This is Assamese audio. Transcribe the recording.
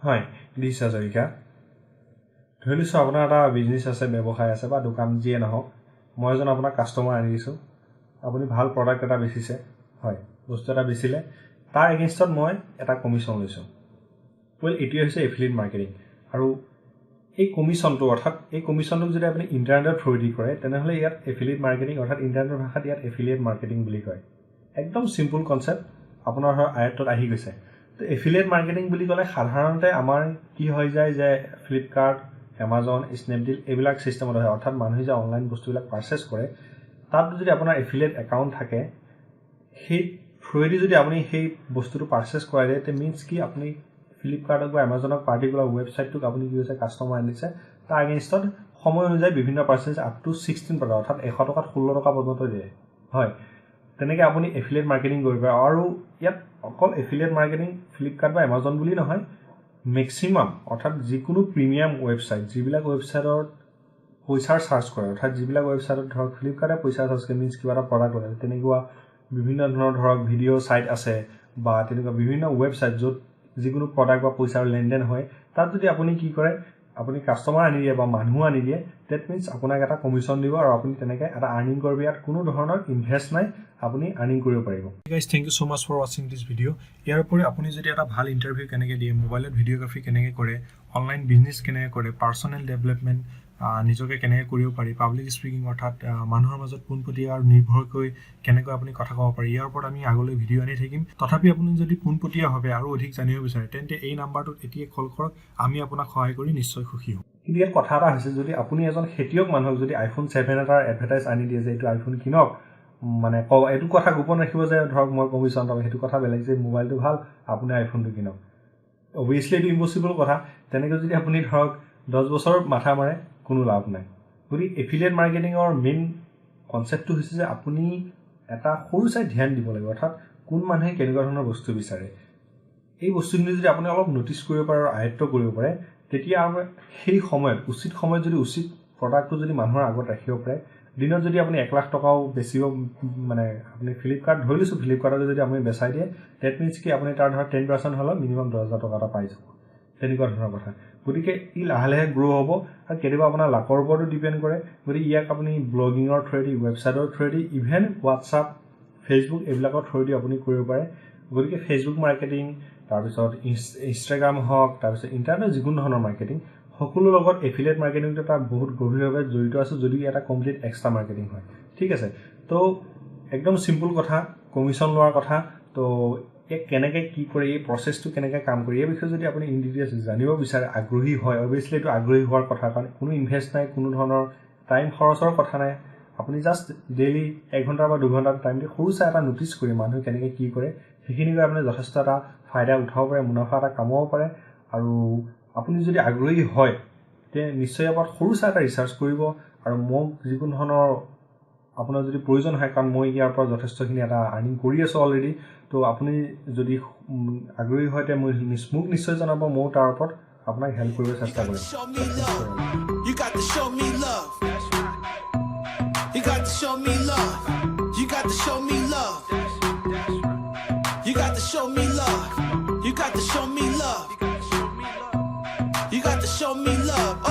হয়, দিছ হাজৰিকা। ধৰি লৈছোঁ আপোনাৰ এটা বিজনেছ আছে, ব্যৱসায় আছে বা দোকান, যিয়ে নহওক। মই এজন আপোনাক কাষ্টমাৰ আনি দিছোঁ। আপুনি ভাল প্ৰডাক্ট এটা বেচিছে, হয়, বস্তু এটা বেচিলে, তাৰ এগেইনষ্টত মই এটা কমিশ্যন লৈছোঁ। ৱেল, এইটোৱে হৈছে এফিলিয়েট মাৰ্কেটিং। আৰু এই কমিশ্যনটো, অৰ্থাৎ এই কমিশ্যনটোক যদি আপুনি ইণ্টাৰনেটৰ থ্ৰুৱেদি কৰে, তেনেহ'লে ইয়াত এফিলিয়েট মাৰ্কেটিং, অৰ্থাৎ ইণ্টাৰনেটৰ ভাষাত ইয়াত এফিলিয়েট মাৰ্কেটিং বুলি কয়। একদম চিম্পুল কনচেপ্ট আপোনাৰ ধৰ আয়ত্তত আহি গৈছে। তো এফিলিয়েট মাৰ্কেটিং বুলি ক'লে সাধাৰণতে আমাৰ কি হৈ যায় যে ফ্লিপকাৰ্ট, এমাজন, স্নেপডিল এইবিলাক ছিষ্টেমত হয়। অৰ্থাৎ মানুহে যে অনলাইন বস্তুবিলাক পাৰ্চেছ কৰে, তাত যদি আপোনাৰ এফিলিয়েট একাউণ্ট থাকে, সেই থ্ৰুৱেদি যদি আপুনি সেই বস্তুটো পাৰ্চেছ কৰাই দিয়ে, তে মিনছ কি আপুনি ফ্লিপকাৰ্টক বা এমাজনক, পাৰ্টিকুলাৰ ৱেবছাইটটোক আপুনি কি হৈছে, কাষ্টমাৰ আনিছে। তাৰ এগেইনষ্টত সময় অনুযায়ী বিভিন্ন পাৰ্চেণ্টেজ, আপ টু 16%, অৰ্থাৎ 100 টকাত 16 টকা পৰ্যন্ত দিয়ে। হয়, তেনেকৈ আপুনি এফিলিয়েট মাৰ্কেটিং কৰিব পাৰে। আৰু ইয়াত অকল এফিলিয়েট মাৰ্কেটিং ফ্লিপকাৰ্ট বা এমাজন বুলি নহয়, মেক্সিমাম অৰ্থাৎ যিকোনো প্ৰিমিয়াম ৱেবছাইট, যিবিলাক ৱেবছাইটত পইচাৰ চাৰ্জ কৰে, অৰ্থাৎ যিবিলাক ৱেবছাইটত ধৰক ফ্লিপকাৰ্টে পইচা চাৰ্জ কৰে, মিনছ কিবা এটা প্ৰডাক্ট ওলায়, তেনেকুৱা বিভিন্ন ধৰণৰ ধৰক ভিডিঅ' ছাইট আছে বা তেনেকুৱা বিভিন্ন ৱেবছাইট য'ত যিকোনো প্ৰডাক্ট বা পইচাৰ লেনদেন হয়, তাত যদি আপুনি কি কৰে, আপুনি কাষ্টমাৰ আনি দিয়ে বা মানুহ আনি দিয়ে, that means আপোনাক এটা কমিশ্যন দিব আৰু আপুনি তেনেকৈ এটা আৰ্নিং কৰিব। ইয়াত কোনো ধৰণৰ ইনভেষ্ট নাই, আপুনি আৰ্নিং কৰিব পাৰিব। Guys, thank you so much for watching this video. ইয়াৰ উপৰি আপুনি যদি এটা ভাল ইণ্টাৰভিউ কেনেকৈ দিয়ে, মোবাইলত ভিডিঅ'গ্ৰাফী কেনেকৈ কৰে, অনলাইন বিজনেছ কেনেকৈ কৰে, পাৰ্চনেল ডেভেলপমেণ্ট নিজকে কেনেকৈ কৰিব পাৰি, পাব্লিক স্পিকিং, অৰ্থাৎ মানুহৰ মাজত পোনপটীয়া আৰু নিৰ্ভৰকৈ কেনেকৈ আপুনি কথা ক'ব পাৰি, ইয়াৰ ওপৰত আমি আগলৈ ভিডিঅ' আনি থাকিম। তথাপি আপুনি যদি পোনপটীয়াভাৱে আৰু অধিক জানিব বিচাৰে, তেন্তে এই নাম্বাৰটোত এতিয়াই কল কৰক। আমি আপোনাক সহায় কৰি নিশ্চয় সুখী হ'ম। কিন্তু ইয়াত কথা এটা হৈছে, যদি আপুনি এজন খেতিয়ক মানুহক যদি আইফোন 7 এটাৰ এডভাৰটাইজ আনি দিয়ে যে এইটো আইফোন কিনক, মানে এইটো কথা গোপন ৰাখিব যে ধৰক মই কমিশ্যন পাম, সেইটো কথা বেলেগ, যে মোবাইলটো ভাল, আপুনি আইফোনটো কিনক। অভিয়াছলি এইটো ইম্পচিবল কথা। তেনেকৈ যদি আপুনি ধৰক 10 বছৰ মাথা মাৰে, কোনো লাভ নাই। গতিকে এফিলিয়েট মাৰ্কেটিঙৰ মেইন কনচেপ্টটো হৈছে যে আপুনি এটা সৰু চাই ধ্যান দিব লাগিব, অৰ্থাৎ কোন মানুহে কেনেকুৱা ধৰণৰ বস্তু বিচাৰে। এই বস্তুখিনি যদি আপুনি অলপ ন'টিছ কৰিব পাৰে আৰু আয়ত্ব কৰিব পাৰে, তেতিয়া আৰু সেই সময়ত, উচিত সময়ত যদি উচিত প্ৰডাক্টটো যদি মানুহৰ আগত ৰাখিব পাৰে, দিনত যদি আপুনি 1 লাখ টকাও বেচিব, মানে আপুনি ফ্লিপকাৰ্ট ধৰি লৈছোঁ, ফ্লিপকাৰ্টত যদি আপুনি বেচাই দিয়ে, that means কি আপুনি তাৰ ধৰক 10% হ'লেও মিনিমাম 10,000 টকা এটা পাই যাব, তেনেকুৱা ধৰণৰ কথা। গতিকে ই লাহে লাহে গ্ৰ' হ'ব আৰু কেতিয়াবা আপোনাৰ লাকৰ ওপৰতো ডিপেণ্ড কৰে। গতিকে ইয়াক আপুনি ব্লগিঙৰ থ্ৰুৱেদি, ৱেবছাইটৰ থ্ৰুৱেদি, ইভেন হোৱাটছআপ, ফেচবুক এইবিলাকৰ থ্ৰুৱেদি আপুনি কৰিব পাৰে। গতিকে ফেচবুক মাৰ্কেটিং, তাৰপিছত ইনষ্টাগ্ৰাম হওক, তাৰপিছত ইণ্টাৰনেট যিকোনো ধৰণৰ মাৰ্কেটিং, সকলো লগত এফিলিয়েট মাৰ্কেটিংটো এটা বহুত গভীৰভাৱে জড়িত আছে, যদিও এটা কমপ্লিট এক্সট্ৰা মাৰ্কেটিং হয়। ঠিক আছে, তো একদম চিম্পুল কথা, কমিশ্যন লোৱাৰ কথা। তো ইয়াক কেনেকৈ কি কৰে, এই প্ৰচেছটো কেনেকৈ কাম কৰে, এই বিষয়ে যদি আপুনি ইন ডিটেইলছ জানিব বিচাৰে, আগ্ৰহী হয়, অভিয়াছলি এইটো আগ্ৰহী হোৱাৰ কথা, কাৰণ কোনো ইনভেষ্ট নাই, কোনো ধৰণৰ টাইম খৰচৰ কথা নাই। আপুনি জাষ্ট ডেইলি এঘণ্টা বা 2 ঘণ্টা টাইম দি সৰু চাই এটা ন'টিছ কৰি মানুহে কেনেকৈ কি কৰে, সেইখিনি কৰি আপুনি যথেষ্ট এটা ফাইদা উঠাব পাৰে, মুনাফা এটা কামাব পাৰে। আৰু আপুনি যদি আগ্ৰহী হয়, তে নিশ্চয় ইয়াৰ ওপৰত সৰু চাই এটা ৰিচাৰ্চ কৰিব আৰু মোক যিকোনো ধৰণৰ আপোনাৰ যদি প্ৰয়োজন হয়, কাৰণ মই ইয়াৰ পৰা যথেষ্টখিনি এটা আৰ্নিং কৰি আছোঁ অলৰেডি, তো আপুনি যদি আগ্ৰহী হয়, তে মোক নিশ্চয় জনাব। ময়ো তাৰ ওপৰত আপোনাক হেল্প কৰিব চেষ্টা কৰিম। Show me love. You got to show me love. You got to show me love. You got to show me love. You got to show me love. You got to show me love. You got to show me love. Oh.